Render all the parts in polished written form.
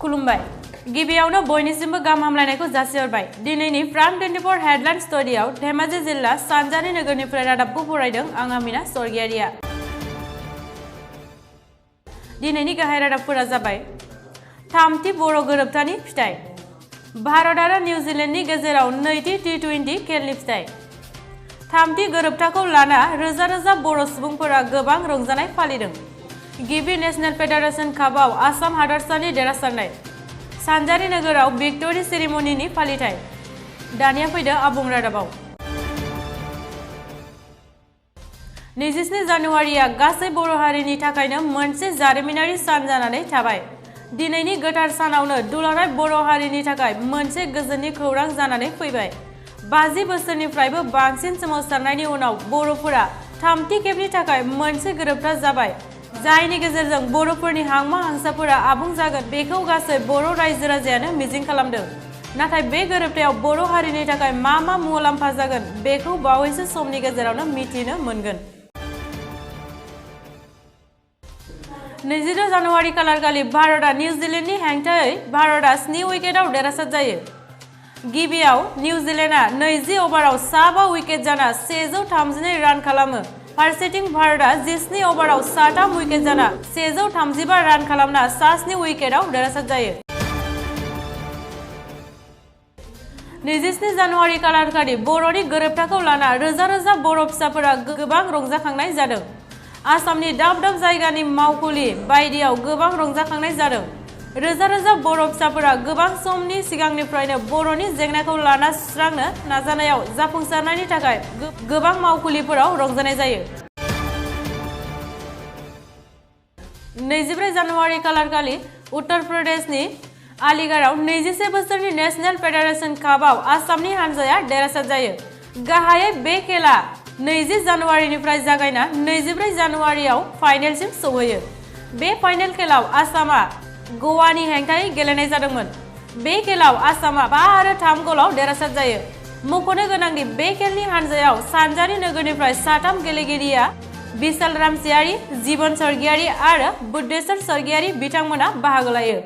खुलुमबाय गिबियावनो बयनिसिमबो गाहाम हामलायनायखौ जासिहरबाय। दिनैनि प्राइम 24 हेडलाइन स्टुडियाव धेमाजि जिल्ला सानजारि नोगोरनिफ्राय रादाबखौ फरायदों आं आमिना सरगियारिया। दिनैनि गाहाय रादाबफोरा जाबाय थामथि बर' गोरोबथानि फिथाइ, भारत आरो निउजिलेन्डनि गेजेराव नैथि T20 खेलनि फिथाइ, थामथि गोरोबथाखौ लाना रोजा रोजा बर' सुबुंफोरा गोबां रंजानाय फालिदों, गिबि नेशनेल फेडारेशन कापआव आसाम हादरसानि देरहासारनाय, सानजारि नोगोराव भिक्ट'रि सेरेमनिनि फालिथाय। दानिया फैदो आबुं रादाबाव। 27 जानुवारिया गासै बर' हारिनि थाखायनो मोनसे जारिमिनारि सान जानानै थाबाय। दिनैनि गोथार सानावनो दुलाराय बर' हारिनि थाखाय मोनसे गोजोननि खौरां जानानै फैबाय। 50 बोसोरनिफ्रायबो बांसिन सोमावसारनायनि उनाव बर'फोरा थामथि खेबनि थाखाय मोनसे गोरोबथा जाबाय, जायनि गेजेरजों बर'फोरनि हांमा हांसाफोरा आबुं जागोन बेखौ गासै बर' रायजो राजायानो मिजिं खालामदों। नाथाय बे गोरोबथायाव बर' हारिनि थाखाय मा मुलाम्फा जागोन बेखौ बावैसो समनि गेजेरावनो मिथिनो मोनगोन। 22 जानुवारि खालारखालि भारतआ निउजिलेन्डनि हेंथायै भारतआ 7 उइकेटआव देरहासार जायो। गिबियाव निउजिलेन्डआ 20 अभाराव 5 उइकेट जाना 132 रान खालामो। फारसेथिं भारतआ 17 अभाराव 3 उइकेट जाना 135 रान खालामना 7 उइकेटआव देरहासार जायो। 27 जानुवारि खालारखालि बर'नि गोरोबथाखौ लाना रोजा रोजा बर' फिसाफोरा गोबां रंजाखांनाय जादों। आसामनि दाब दाब जायगानि मावखुलि बायदियाव गोबां रंजाखांनाय जादों। रोजा रोजा बर' फिसाफोरा गोबां समनि सिगांनिफ्रायनो बर'नि जेंनाखौ लाना सुस्रांनो नाजानायाव जाफुंसारनायनि थाखाय गोबां मावखुलिफोराव रंजानाय जायो। 24 जानुवारि खालारखालि उत्तर प्रदेशनि आलिगढ़आव 21 बोसोरनि नेशनेल फेडारेशन कापआव आसामनि हानजाया देरहासार जायो। गाहायै बे खेला 20 जानुवारिनिफ्राय जागायना 24 जानुवारियाव फाइनेलसिम सौहैयो। बे फाइनेल खेलाव आसामआ गवानि हेंथायै गेलेनाय जादोंमोन। बे खेलाव आसामआ 5 आरो 3 गलाव देरहासार जायो। मख'नो गोनांदि बे खेलनि हानजायाव सानजारि नोगोरनिफ्राय 3 गेलेगिरिया बिशाल रामसियारि, जीवन सरगियारि आरो बुद्धेश्वर सरगियारि बिथांमोना बाहागो लायो।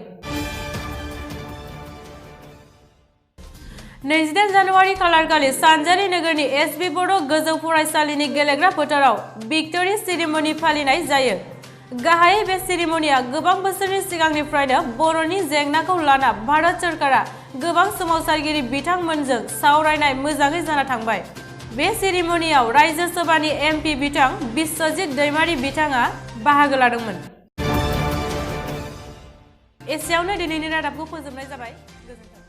28 जानुवारि खालारखालि सानजारि नोगोरनि एसबि बोdo गोजौ फरायसालिनि गेलेग्रा फोथाराव भिक्ट'रि सेरेमनि फालिनाय जायो। गाहायै बे सेरेमनिया गोबां बोसोरनि सिगांनिफ्रायनो बर'नि जेंनाखौ लाना भारत सोरखारा गोबां सोमावसारगिरि बिथांमोनजों सावरायनाय मोजाङै जाना थांबाय। बे सेरेमनियाव रायजो सभानि MP बिथां बिश्वजित दैमारी बिथाङा बाहागो लादोंमोन। एसेयावनो दिनैनि रादाबखौ फोजोबनाय जाबाय। गोजोन्थों।